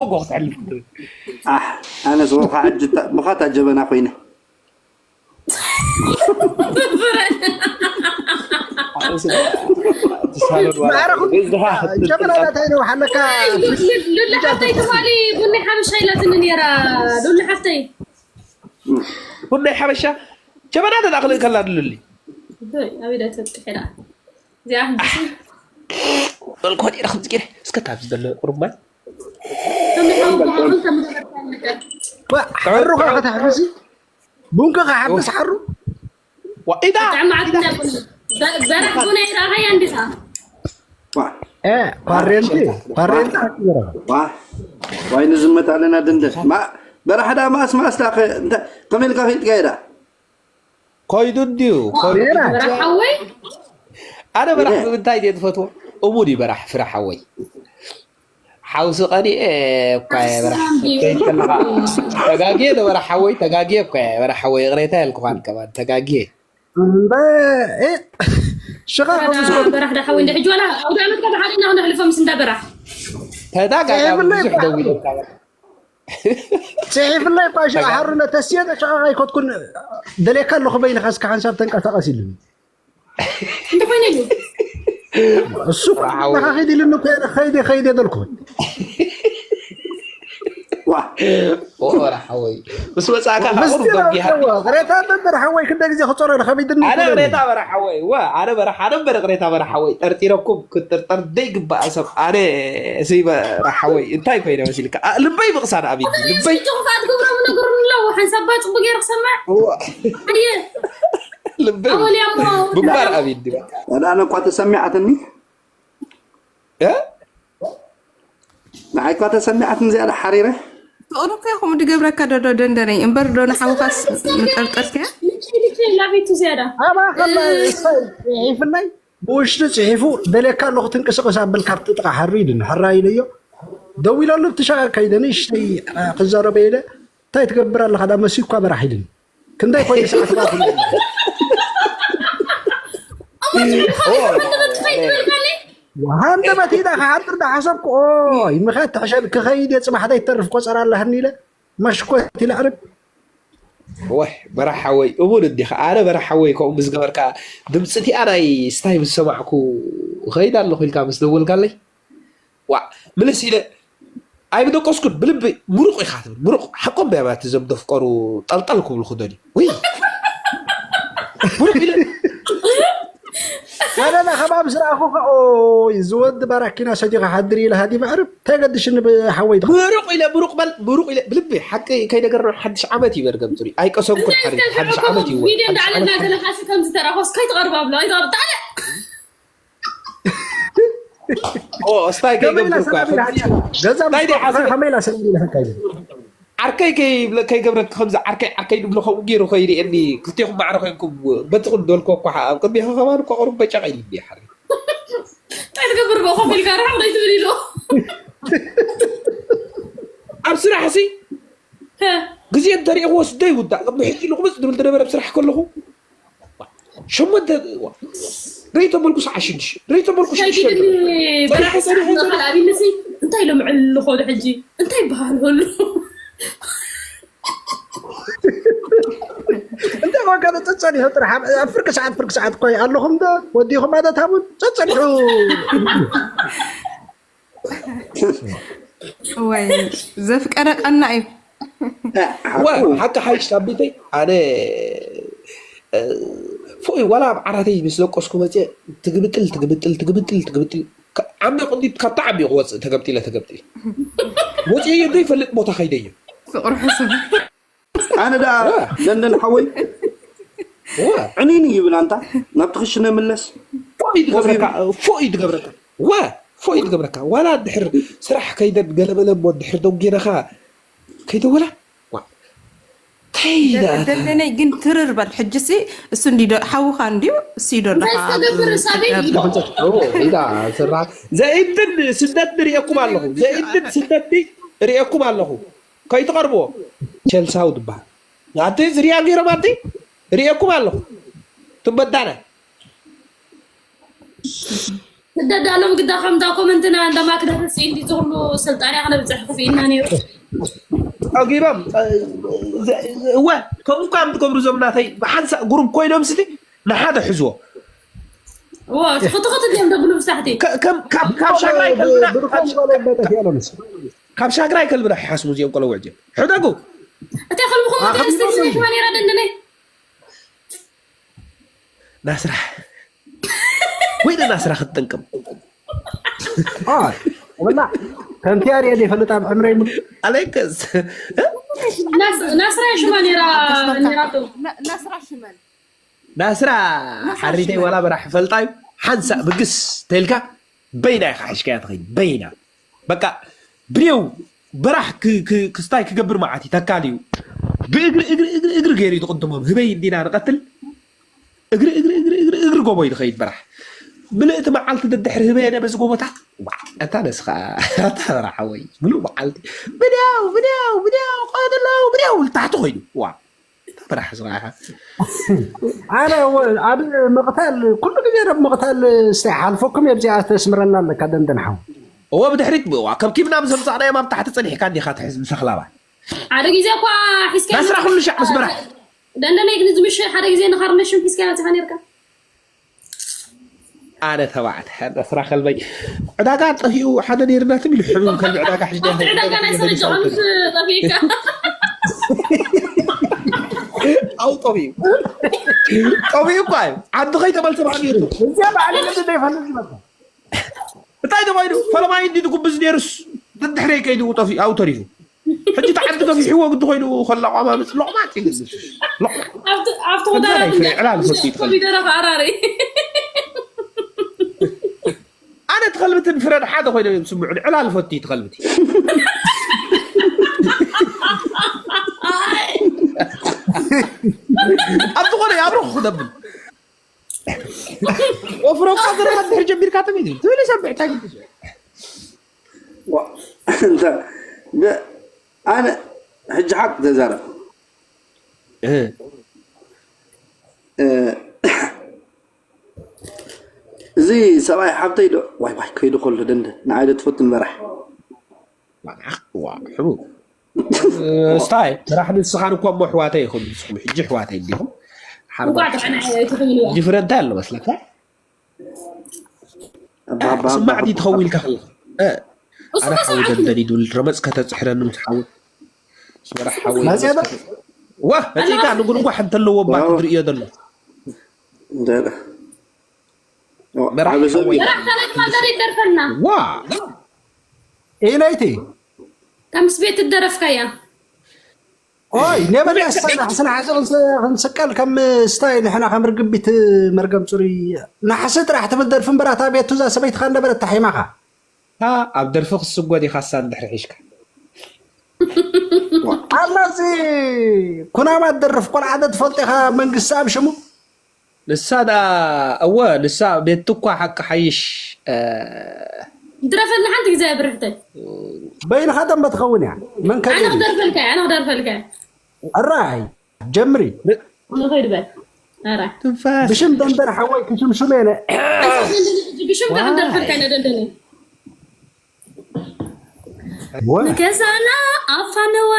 ሞጎ ክትሕልፍ ኣሕ ኣነስ ወኻ ሕጂ ብኻታ ጀበና ኮይነ ጀበና እንታይ ነው ሓለካ ሉላ ሓፍተይ ትማሊ ቡኒ ሓበሻ ኢላትኒ ነይራ። ሉላ ሓፍተይ ቡናይ ሓበሻ ጀበና ተዳኽል ከላ ድልሊ ኣቤዳ ተብቅሕ ኢላ እዚኣ ሕጂ በልኮት ኢረ ከምዚ ገይረ እስከ ካብዚ ዘሎ ቁርብ ማይ ከመይ ሓወቦ ከምገበርካ ነገር ሓሩ ከ ከተሕፍሲ ቡንከ ከሓፍስ ሓሩ ኢዳ ብጣዕሚ ዓብና በራሕ ቡና ይረኣኸያ እንዲኻ ኳሬንቲ ኳሬንቲ ዋይ ንዝመት ኣለና ድንደ በራሕ ዳ ማስ ማስ ዳ ከመይ ኢልካ ከይትካየዳ ኮይዱ እንድዩ በራሕ ሓወይ ኣነ በራሕ ብምንታይ ድየ ትፈትዎ እሙን እዩ በራሕ ፍረ ሓወይ ሓውሲ ቀኒኤ እኳ እየ በራሕ ከይድ ከለኻ ተጋግየ ዶ በራሕ ሓወይ ተጋግየ እኳ እየ በራሕ ሓወይ ይቕሬታ የልኩኻን ከማን ተጋግየ እምበ ሽኻ ከምዝኮ በራሕ ዳ ሓወይ እንደ ሕጂ ዋላ ኣውደ ዓመት ካብ ሓደ ኢና ክነሕልፎ ምስ እንዳ በራሕ ተዳጋጋ ብዙሕ ደዊለካ ጽሒፍለይ እኳ ሽኻ ሓሩነ ተስየ ሽኻ ኣይኮትኩን ደልየካ ኣለኹ በይንኻ እስካ ሓንሳብ ተንቀሳቐስ ኢሉኒ እንተኾይነ እዩ እሱ ንኻ ኸይድ ኢሉኒ እኮ ከይደ ከይደ ደልኩ ወራ ሓወይ ምስ መጻእካ ቁሩብ ደጊሃ ቅሬታ ነበር ሓወይ ክንደ ግዜ ክፀሮ ኢለ ከቢድኒ ኣነ ቅሬታ በራ ሓወይ ወ ኣነ በራ ሓደ በረ ቅሬታ በራ ሓወይ ጠርጢረኩም ክትጥርጠር ዘይግባእ ሰብ ኣነ እሰይ በራ ሓወይ እንታይ ኮይነ መሲልካ ልበይ ምቕሳን ኣብኒ ልበይ ክፋት ግብሮም ነገሩ ኣለዎ ሓንሳብ ባ ፅቡቅ ገይረ ክሰማዕ ኣየ ልበይ ኣወልያ እሞ ግንባር ኣብኒ ኣነ እኳ ተሰሚዓትኒ ንዓይ እኳ ተሰሚዓትኒ ዝያዳ ሓሪረ ትቕኑ ከ ከምኡ ድገብረካ ዶ ዶ ደንደነይ እምበር ዶ ንሓውኻስ ምጠርጠርክያ ልክይ ልክይ ላቤቱ ዝያዳ ኣባ ከላ ይፍላይ ብውሽጢ ፅሒፉ ደልየካ ኣለኹ ትንቅስቅስ ኣብል ካብቲ ጥቃ ሓሪ ኢሉኒ ሕራ ኢለዮ ደው ኢለሉ ብትሻ ከይደ ንእሽተይ ክዛረበ ኢለ እንታይ ትገብር ኣለካ ዳ መሲኳ በራሕ ኢሉኒ ክንደይ ኮይኑ ሰዓት ባ ሃንደበት ኢዳ ክሓድር ዳሓሰብኩ ኦይ ምኸት ትሕሸል ክኸይድ የፅባሕ ዘይተርፍ ቆፀር ኣለሃኒ ኢለ መሽኮት ኢለ ዕርብ ወይ በራሓወይ እሙን እንዲኻ ኣነ በራሓወይ ከምኡ ምስ ገበርካ ድምፂ እቲኣ ናይ ስታይ ምስ ሰማዕኩ እኸይድ ኣለኹ ኢልካ ምስ ደወልካለይ ዋዕ ምልስ ኢለ ኣይምደቀስኩን ብልቢ ምሩቕ ኢኻ ትብል ምሩቕ ሓቆም ብያማት እዞም ደፍቀሩ ጠልጠል ክብሉ ክደልዩ ወይ ምሩቕ ኢለ ወደና ከባቢ ዝረኣኹ ኸ ኦይ ዝወዲ ባራኪና ሰዲኻ ሓድር ኢለ ሃዲ መዕርብ እንታይ ገድሽኒ ብሓወይ ምሩቕ ኢለ ምሩቕ በል ምሩቕ ኢለ ብልቢ ሓቂ ከይነገርና ሓድሽ ዓመት እዩ መርገም ፅሩይ ኣይቀሰንኩን ሓድሽ ዓመት እዩ ቪድዮ እንዳዓለና ገለ ሓሲ ከም ዝተረኸስ ከይትቐርብ ኣብሎ ኣይትቐርብ ጣለ እስታይ ከይገብር እኳ ገዛ ከመይ ኢላ ሰላም ኢላ ሓቃ ዓርከይ ከይገብረክ ከምዚ ዓርከይ ዓርከይ ድብሎ ከምኡ ገይሩ ከይርእየኒ ክልቴኹም ማዕረ ኮይንኩም በቲ ክልደልኮ እኳ ኣብ ቅድሜ ከማን እኳ ቅሩብ በጨቕ ኢልኒ ሓሪ እንታይ ትገብር ብኡ ኮፍ ኢልካ ርሕቕ ዘይትብል ኢሉ ኣብ ስራሕ ሲ ግዜ እንተሪእኽዎ ስደ ይውዳእ ቅድሚ ሕጂ ንቁምፅ ዝብል ዝነበረ ኣብ ስራሕ ከለኹ ሸሞንተ ርእይቶ መልኩ ሰዓ ሽዱሽተ ርእይቶ መልኩ ሽዱሽተ በራሒ ሰሪሑ ካልኣቢንሲ እንታይ ኢሎም ዕልሉ ከሉ ሕጂ እንታይ ይበሃል ከሉ እንተ ኮንካ ጸጸኒሑ ጥራሕ ኣብ ፍርቂ ሰዓት ፍርቂ ሰዓት እኮ ኣለኹም ዶ ወዲኹም ኣደታሙን ጸጸኒሑ ወይ ዘፍቀረ ቀና እዩ ሓቂ ሓይሽ ኣቢተይ ኣነ ፎይ ዋላ ኣብ ዓራተይ ምስ ደቀስኩ መፅየ ትግብጥል ትግብጥል ትግብጥል ትግብጥል ዓሚ ቅዲት ካብታ ዓሚ ክወፅእ ተገብጢለ ተገብጢል ወፅየ ዘይፈልጥ ቦታ ከይደዮ ፍቅሪ ሕሱም ኣነ ደኣ ደንደን ሓወይ ዕኒኒ ይብል ኣንታ ናብቲ ክሽነ ምለስ ፎይ ትገብረካ ፎይ ትገብረካ ወ ፎይ ትገብረካ ዋላ ድሕር ስራሕ ከይደን ገለመለ እሞ ድሕር ደንጌነኻ ከይደወላ እንታይ ደንደነይ ግን ትርር በል ሕጂ ሲ እሱ እንዲ ሓውኻ እንዲዩ እሱ ይዶ እንታይ ዝተገብር ሳቤት ኢዳ ስራ ዘእድን ስደት ንርእየኩም ኣለኹ ዘእድን ስደት ርእየኩም ኣለኹ ከይትቐርብዎ ቸልሳው ትበሃል ኣቲ ዝርያ ገይሮም ኣቲ ርእየኩም ኣለኹ ትበዳነ ደዳሎም ግዳ ከምዛ ኮመንትና እንዳ ማክዳ ተስኢ እንዲ ዝኽሉ ስልጣንያ ክነብፅሕ ክፍኢና ነይሩ። ጸጊቦም። እወ፣ ከምኡ እኳ እዮም ትገብሩ እዞም ናተይ። ብሓንሳእ ግሩፕ ኮይኖም ስቲ ንሓደ ሕዝዎ። እዎ፣ ትኽትኽት እዮም ደብሉ ብሳሕቲ። ከ- ከም- ካብ ካብ ሻግራይ ከልብና ብርኮም ጓል ኣባታት ያለምስ ካብ ሻግራይ ከልብና ይሓስቡ እዚኦም ቆለውዕ እዚኦም። ሕደጉ። እታ ከልብኹም ወደ ስተሽማ ነይራ ደንደነይ። ናስራ ወይ ናስራ ክትጥንቅም ወላ ከምቲ ኣርየ ዘይፈልጥ ኣብ ዕምረይ ሙሉ ኣለይከስ ናስራ ሽማ ነይራ ነይራቶ። ናስራ ሽመል ናስራ ሓሪተይ ዋላ በራሕ ፈልጣዩ ሓንሳእ ብግስ ተልካ በይና ኢኻ ሓሽካያ ትኸይድ በይና በቃ ብሬው በራሕ ክ- ክ- ክስታይ ክገብር መዓት ይተካል እዩ ብእግሪ እግሪ እግሪ እግሪ ገይሩ እዩ ዝቕድሞም ህበይ እንዲና ንቐትል እግሪ እግሪ እግሪ እግሪ እግሪ ጎቦ እዩ ዝኸይድ በራሕ ምልእቲ መዓልቲ ደድሕሪ ህበይ ኣነ በዚ ጎቦታት ዋ፣ ኣታ ነስኻ ኣታ በራሕ ወይ ምሉእ መዓልቲ ብድያው ብድያው ብድያው ቀደለው ብድያው ታሕቲ ኮይኑ ዋ ኣታ በራሕ ስኻ ኣነ ኣብ ምቕታል ኩሉ ግዜ ናብ ምቕታል ስታይ ሓልፈኩም የብዚኣ ተስምረና ኣለካ ደንደን ሓው እወ ብድሕሪት ብእዋ ከብኪብና ምስ ኣምፃእናዮም ኣብ ታሕቲ ፀኒሕካ እንዲኻ ትሕዝ ምስ ኣኽላባ ሓደ ግዜ እኳ ሒዝካ ናስራ ኩሉ ሻዕ ምስ በራሕ ደንደነይ ግን ዝምሽ ሓደ ግዜ ንኻርነሽም ሒዝካ በፅኻ ነርካ። ኣነ ተባዕት ናስራ ከልበይ ዕዳጋ ጠፊኡ ሓደ ነይርና ትም ኢሉ ሕሙም ከልቢ ዕዳጋ ሕጅ ኣብቲ ዕዳጋ ናይ ሰረጃ ምስ ጠፊእካ ኣው ጠፊኡ ጠፊኡ እኳ እዩ ዓዲ ከይተመልሰ ባዕሉ ይእቱ እዚኣ ባዕሉ ልብ ዘይፈልጥ ዝመጣ እንታይ ተባይሉ ፈለማይ እንዲ ትጉብዝ ነይሩስ ድድሕረይ ከይዱ ጠፊኡ ኣው ተሪፉ ሕጂ ተዓዲ ገፊሕዎ ግዲ ኮይኑ ከሎ ኣቋማምፅ ሎቕማጥ ይግዝስ ሎቕማጥ ኣብቲ ከምዛ ናይ ወዳራት ፍረ ዕላል ፈቱ ይትኸል ኮሚደረ ከኣራሪ ኣነ ትኸልብትን ፍረድ ሓደ ኮይኖም እዮም ስምዑ ዕላል ፈቱ ትኸልብቲ ኣብ ዝኾነ ኣብረኹ ክነብል ወፍሮካ ዝረኸብ ድሕር ጀሚርካ ተሚት ትብል ሰምዕ እንታይ ግዲ ኣነ ሕጂ ሓቅ ተዛረብ እዚ ሰብኣይ ሓብተይ ዶ ዋይ ዋይ ከይዱ ከሎ ደንደ ንዓይ ዶ ትፈቱ ንበራሕ ሕቡ ስታይ ስራሕ ንስኻን እኳ እሞ ኣሕዋተይ ኢኹም ንስኹም ሕጂ ኣሕዋተይ እንዲኹም ሓርባ እንኳዕ ጥዕና ኣይትኽምልዋ ዲፍረንት ኣሎ መስለካ ስማዕቲ ትኸውን ኢልካ ከለኻ ኣነ ሓወ ደንደን ይድብል ረመፅ ከተፅሕረኒ ምስ ሓወ ስመራሕ ሓወ ዋ መፂእካ ንጉንጓሕ እንተለዎ ባ ትድርእዮ ዘሎ መራሕ ሓወ መራሕ ተነግማዘር ይደርፈልና ዋ ኢለይቲ ከምስ ቤት ትደረፍካያ ኦይ ነበዳ ስታይ ናሕሲ ናሕሲ ክንስቀል ከም ስታይ ንሕና ከም ርግቢት መርገም ፅሩይ ናሕሲ ጥራሕ ትብል ደርፊ እምበራታ ቤቱ እዛ ሰበይትካ ነበረት ታሒማኻ ኣብ ደርፊ ክስጎድ ኢኻ ሳ እንድሕር ሒሽካ ኣላ እዚ ኩናማ ትደርፍ ቆልዓ ዶ ትፈልጦ ኢኻ መንግስቲ ኣብ ሽሙ ንሳ ዳ እወ ንሳ ቤት እኳ ሓቂ ሓይሽ ድረፈልና ሓንቲ ግዜ ብርሕተይ በይንኻ ደንበ ትኸውን እያ መን ኣነ ክደርፈልካ ኣነ ክደርፈልካ ራይ ጀምሪ ንኸይድ በል ኧረ ትንፋስ ብሽም ደንደን ሓወይ ክሽምሽም የለ ብሽምካ ክደርፈልካ ኢና ደንደነ ንገዛና ኣፋነዋ